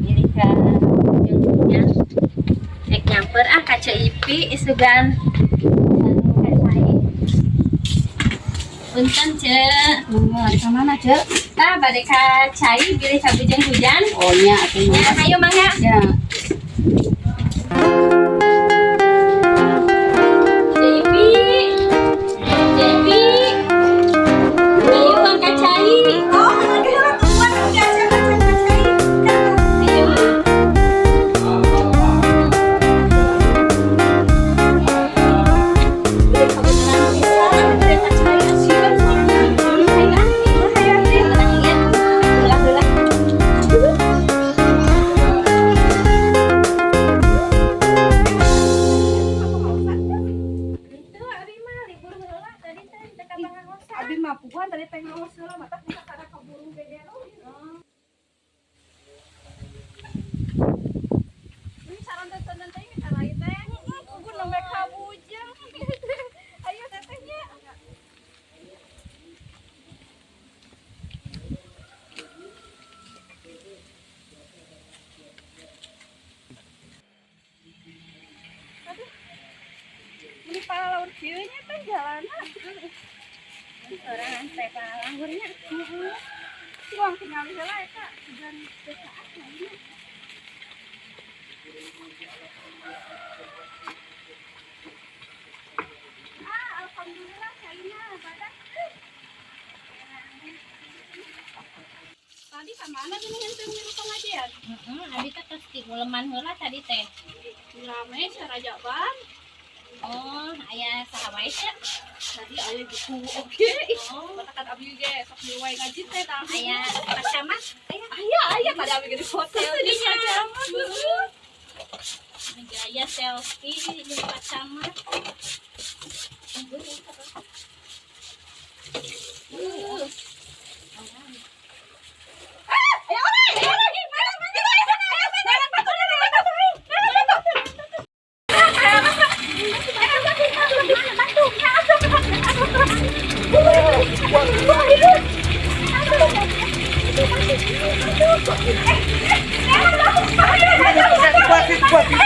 Ini ka ujung-ujungnya. Rek nyamper ah ka Ceu Ipi isugan. Anu ka cai. Punten, Ceu. Mangga, ka mana, Ceu? Tah bade ka cai bilih kabujeng hujan. Oh nya atuh. Ya, hayu mangga. Ya. Ceu Ipi. Ceu Ipi. Ayo bang ka cai. Oh, tungguan udah siapa. Ayo. Kebetulan pisan bade ka cai asup. Hayu ah. Hayu tenang ya. Ulah ulah. Itu abi mah libur heula tadi teh teu ka pangaosan. Abi mah puguhan tadi teh ngaos heula mata kita kada kaburu gegero. Ini saran teh teh ini karai teh. Puguh nembe kabujeng. Ayo tetehnya. Aduh. Ini palaur kieu nya teh jalanna. Orang teh palanggurnya. Heeh. Uang tinggal heula eta sugan desa nya. Ah, alhamdulillah caina badak. Tadi ka mana geuning henteu milu pengajian? Heeh, abi teh tos ti uleman heula tadi teh. Rame sarajaban. Oh, aya saha wae teh? Tadi aya buku oke. Oh, Matakan abi ge sok milu wae ngaji teh tah. Aya Pak Camat, aya. Aya aya tadi abi ge di foto di Selfie-nya. Camat. Gaya selfie jeung Pak Camat. Ayo ore, ayo ore, mana mana mana mana batu mana batu. Kuat, kuat.